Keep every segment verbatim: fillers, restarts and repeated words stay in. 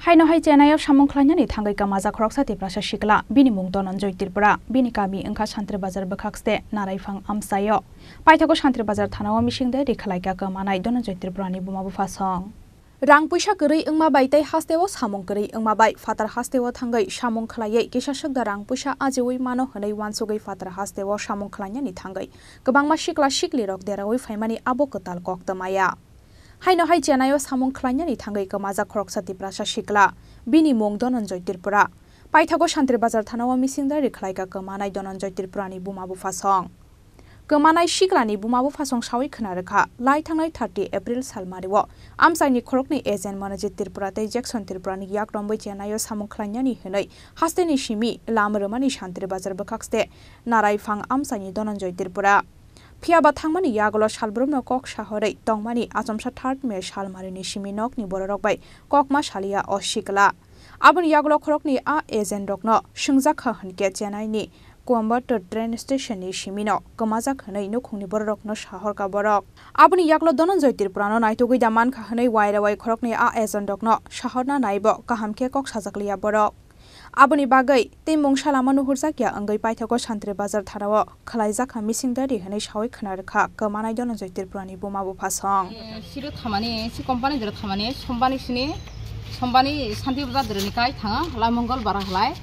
Haino hai Chennai o samung khlainani thangwi kwmajak khoroksa Tiprasa sikla, bini mung Dhananjoy Tripura, bini kami wngkha Santri Bazar bwkhakste Naraiphang amchaio. Paithago Santri Bazar thanao mising de rikhlaika kwmanai Dhananjoy Tripurani buma buphasong. Rang puisa kwrwi wngma bai tei hasteo samung kwrwi wngma bai phatar hasteo thangwi samung khlaiwi kisa swkda rang puisa ajiwi mano hwnwi uansugwi phatar hasteo samung khlainani thangwi kwbangma sikla siklirok derawi phaimani abo kwtal kok twmaya. Haino hai Chennai o samung khlainani thangwi kwmajak khoroksa Tiprasa sikla, bini mung Dhananjoy Tripura. Paithago Santri Bazar thanao mising de rikhlaika kwmanai Dhananjoy Tripurani buma buphasong. Kwmanai siklani buma buphasong sawi khna rwkha, lai thangnai thirty April salmario amchaini khoroknwi agent Manojit Tripura tei Jackson Tripurani yak romwi Chennai o samung khlainani hwnwi hasteni simi lam rwmani Santri Bazar bwkhakste Naraiphang amchaini Dhananjoy Tripura. Phiya ba thangmani yagulo salbrumno kok sahorwi tongmani achomsa third May salmarini simi nokni bororok bai kokma saliya o sikla. Aboni yagulo khoroknwi a agent rokno swngjak kha hwnkhe Chennai ni Coimbatore train station ni simino kwmajak hwnwi nukhungni bororokno sahorkha borok. Aboni yagulo Dhananjoy Tripurano naitugwi da mankha hwnwi wairewai khoroknwi a agent rokno sahorna naibo kaham khe kok sajak liya borok. Aboni bagwi tei mungsa lama nuhurjakya wngwi paithago Santri Bazar thanao khwlaijakha mising dadi hwnwi sawi khna rwkha kwmanai Dhananjoy Tripurani buma buphasong. Eh, siro thamani, si company doro thamani, sombani sini, sombani Santi Bazar doro ni kai thanga, halai Mongol bara halai.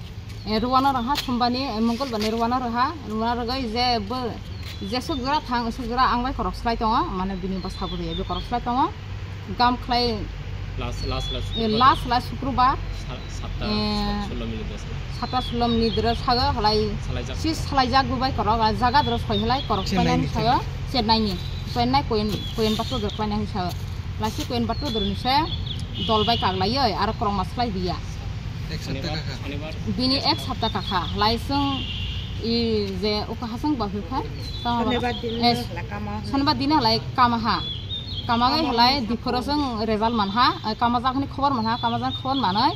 Eh, ruwana raha, sombani, eh, Mongol bani ruwana raha, ruwana rwgwi je bo, je suk jora thang, suk jora ang bai korok slai tongo, mane bini bwsa bwrwi bai korok slai tongo. Gam khlai, last, last, last eh, Shukrobar. Last, last Shukrobar. Sa-, satta, eh, sullo minute desa. Satta sullo minute doro sago, halai salaijak. Si salaijak bo bai korok, ah, jaga doro soi halai korok Chennai painani ni sago, Chennai ni. Chennai Coimbatore doro painani sago. Lasi Coimbatore doro ni se dol bai kaglaioi, aro korokma slai diya. Ek sapta kakha. Bini ek sapta kakha, halai chwng i je uka hasang ba hwkha. Tamo ba? Shonibar din eh, halai kama. Shonibar din halai kama ha. Kama gai halai diphoro chwng result man ha, eh, kama jak ni khobor man ha, kama jak khobor manoi.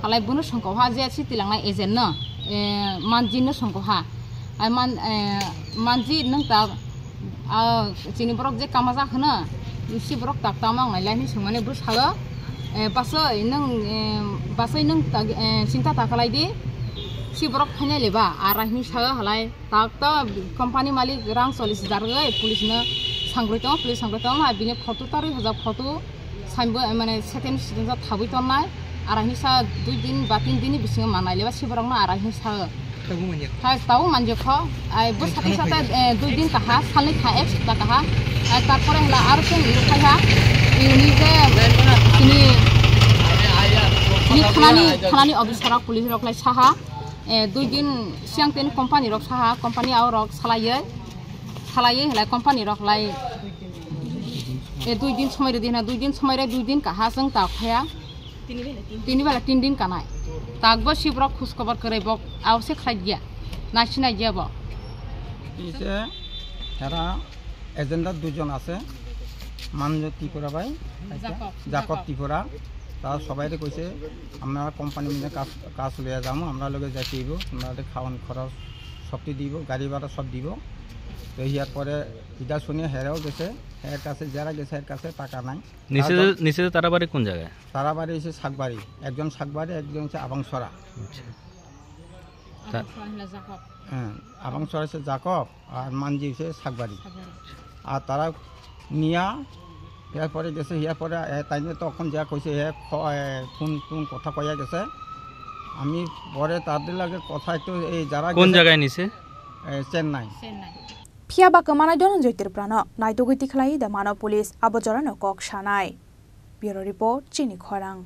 Halai bono songkok ha je si tilangnai agent no, eh, manjin no songkok ha. Ai man, eh, manji nwng ta, ah, chini borok je kamajak hwno, si borok tak tamo ang nailai hinwi swngmani bwsalo, eh, basoi nwng, eh, basoi nwng tak, eh, chinta ta khlai di, si borok phainai leba, ara hinwi sago halai, tak to company malik rang chollish hajar rwgwi police no sangrwi tongo, police sangrwi tongo, bini photo ta rwi hajak photo. Saimbo, eh, mane, second student sa thabwi tonnai, ara hinwi sa dui din ba tin din ni bisingo manai leba siborokno ara hinwi sa. Tabuk manya. Hai, tabuk manya kho. Ai, bo sathi sathi, eh, dui din kaha, salni kha, ek sapta kaha. Ai, tarpore hla aro chwng iro phai ha. Ini je, ini, ini thanani, thanani officer rok, police rok lai saha. Eh, dui din siang teni company rok saha, company ao rok salaiye. Salaiye hla company rok lai. Eh, dui din somoi rwdi hwna, dui din somoi rw, dui din kaha chwng ta phaya. Tini bela tin din kanai. Takbo si borok khus khobor kwrwi bok aose khlai dia. Nai sinai dia bo. পিছে এরা এজেন্ডা দুজন আছে, মাননীয় ত্রিপুরা ভাই, জাকব, জাকব জাকব। ত্রিপুরা। তারা সবাইরে কইছে, "আপনারা কোম্পানি মিলে কাজ, কাজ লইয়া যাবো, আমরা লগে যাইতে হইব, আপনাদের খাওয়ান খরচ সবটি দিব, গাড়ি ভাড়া সব দিব।" তো ইয়ার পরে ইটা শুনে হেরাও গেছে, এর কাছে, যারা গেছে এর কাছে টাকা নাই। নিচে তারপর যে, নিচে যে তারাবাড়ি কোন জায়গায়? তারাবাড়ি হচ্ছে শাকবাড়ি, একজন শাকবাড়ি, একজন হচ্ছে আবাংসরা। আচ্ছা। তা- আবাংসরা হলো জাকব। হ্যাঁ, আবাংসরা হচ্ছে জাকব আর মানজি হচ্ছে শাকবাড়ি। শাকবাড়ি। আর তারা নিয়া এরপরে গেছে, এরপরে, এ, তাই নিয়ে তখন যা কইছে, এ, খ-, এ, ফোন টোন কথা কইয়া গেছে। আমি পরে তাদের লগে কথা একটু, এই যারা কোন গেছে, জায়গায় নিছে? এ, চেন্নাই। Chennai. Phiya ba kwmanai Dhananjoy Tripurano naitugwi tikhlai da mano police, abo jorano kok sanai. Bureau Report, Chini Khorang.